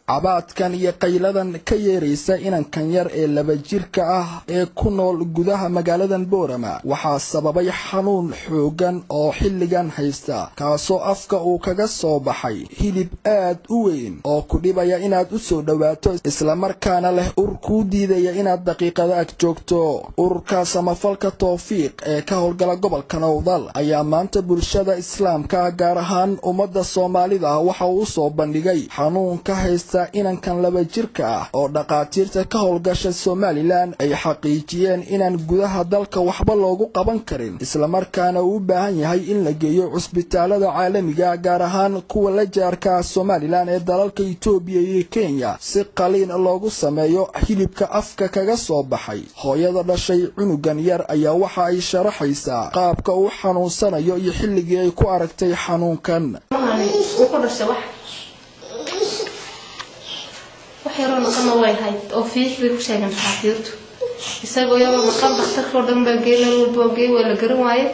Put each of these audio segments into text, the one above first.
Cabaadkan iyo qayladan ka yeeraysa inankan yar ee laba jirka ah ee ku nool gudaha magaaladan Boorama waxaa sababay xanuun xoogan oo xilligan haysta, kaasoo afka uu kaga soo baxay hilib aad u weyn oo ku dhibaya inaad u soo dhowaato, islamarkaana leh ur kuu diidaya inaad daqiiqada ag joogto. Ururka samafalka Towfiiq ee ka howlgala gobolka Nowdal ayaa maanta bulshada islaamka, gaar ahaan ummadda Soomaalida, waxa uu usoo bandhigay xanuun ka haysta inankan laba jirka ah oo dhaqaatiirta ka howlgasha Somaliland ay xaqiijiyeen inaan gudaha dalka waxba loogu qaban karin, islamarkaana uu u baahan yahay in la geeyo cusbitaalada caalamiga, gaar ahaan kuwa la jaarka Somaliland ee dalalka Itoobiya iyo Kenya, si qaliin loogu sameeyo hilibka afka kaga soo baxay. Hooyada dhashay cunugan yar ayaa waxa ay sharaxaysaa qaabka uu xanuunsanayo iyo xilligii ay ku aragtay xanuunkan. Uu ku dhashay wax yaroo naqana way hayd oo fiix bay ku sheegeen dhakhaatiirtu, isagoo yaroo maqan dhakhtarka oo dhan baa geey, meel walba oo geey, waa la garan waaye.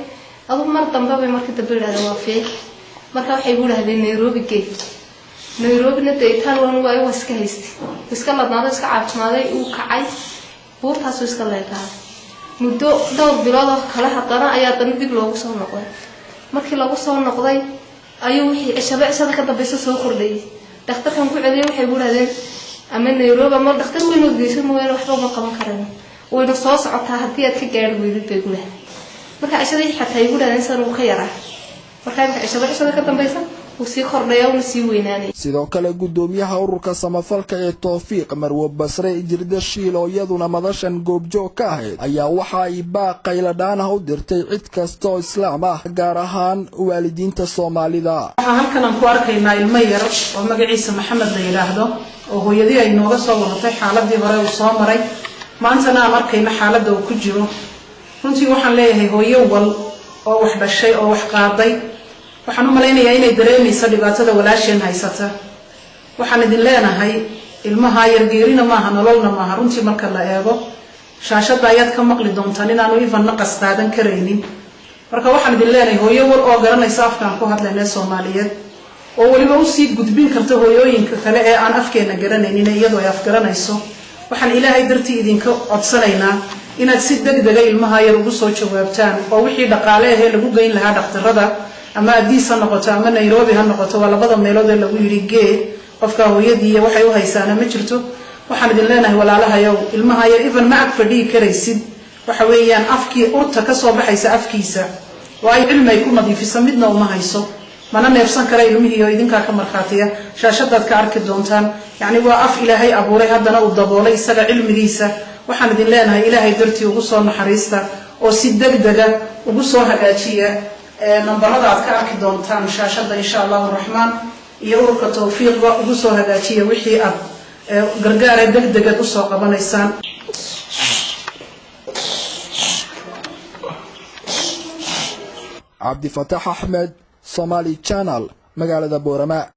Adugu mar dambe bay markii dambe yidhahdeen waa fiix. Marka waxay ku yidhahdeen Nairobi geey. Nairobina dee itaal waan waayo, waa iska haystay, iska ladnaaday, iska caafimaaday, uu kacay, buurtaasuu iska leekaaday. Muddo dhowr bilood oo kale haddana ayaa haddana dib loogu soo noqday. Markii lagu soo noqday ayuu wixii cishaba cishada ka dambaysa soo kordhayay. Dhakhtarkan ku celiyay, waxay ku dhahdeen ama Nairobi ama dhakhtar weyn ood geysan mooyaane waxba uma qaban karayno, wayna soo socotaa haddii aad ka gaari weydid, bay ku dhahdeen. Marka cishadii xataa ay ku dhahdeen sidan uu ka yaraa. Marka imika cishaba cishada ka dambaysa wuu sii kordhaya, uuna sii weynaanaya. Sidoo kale, guddoomiyaha ururka samafalka ee Towfiiq, Marwo Basre Jirda Shiil, oo iyaduna madashan goobjoog ka ahayd, ayaa waxa ay baaq qayladhaan ah u dirtay cid kasta oo islaam ah, gaar ahaan waalidiinta Soomaalida. Waxaa halkan aan ku arkaynaa ilmo yar oo magaciisa Maxamed la yidhaahdo, oo hooyadii ay nooga soo waratay xaaladii hore uu soo maray, maantana aan arkayno xaaladda uu ku jiro. Runtii waxaan leeyahay, hooyo wal oo wax dhashay oo wax qaaday, waxaan u malaynayaa inay dareemayso dhibaatada walaasheen haysata. Waxaan idin leenahay, ilmaha yar geerina maaha, nololna maaha. Runtii marka la eego shaashadda ayaad ka maqli doontaan inaanu even naqas qaadan karaynin. Marka waxaan idin leenahay, hooyo wal oo garanaysa afkaan ku hadlayna Soomaaliyeed, oo weliba usii gudbin karta hooyooyinka kale ee aan afkeena garanaynin iyadoo ay afgaranayso, waxaan Ilaahay dartii idinka codsanaynaa inaad si deg dega ilmaha yar ugu soo jawaabtaan, oo wixii dhaqaale ahee lagu geyn lahaa dhakhtarada, ama Adiis ha noqoto ama Nairobi ha noqoto, waa labada meelood ee lagu yidhi gee qofka. Hooyadii waxay u haysaana ma jirto. Waxaan idin leenahay, walaalahayow, ilmaha yar even ma ag fadhiyi karaysid. Waxa weeyaan afkii urta kasoo baxaysa afkiisa, waayo cilmi ay ku nadiifisa midna uma hayso, mana neefsan kara ilmihii, oo idinkaa ka markhaatiya, shaashadaad ka arki doontaan. Yacni waa af Ilaahay abuuray, haddana uu daboolay isaga cilmigiisa. Waxaan idin leenahay, Ilaahay dartii ugu soo naxariista oo si deg dega ugu soo hagaajiya nambarada aad ka arki doontaan shaashadda, insha Allahu Raxmaan, iyo ururka Tawfiiqba ugu soo hagaajiya wixii aad gargaara deg degaad usoo qabanaysaan. Cabdifataax Axmed, Somali Channel, magaalada Boorama.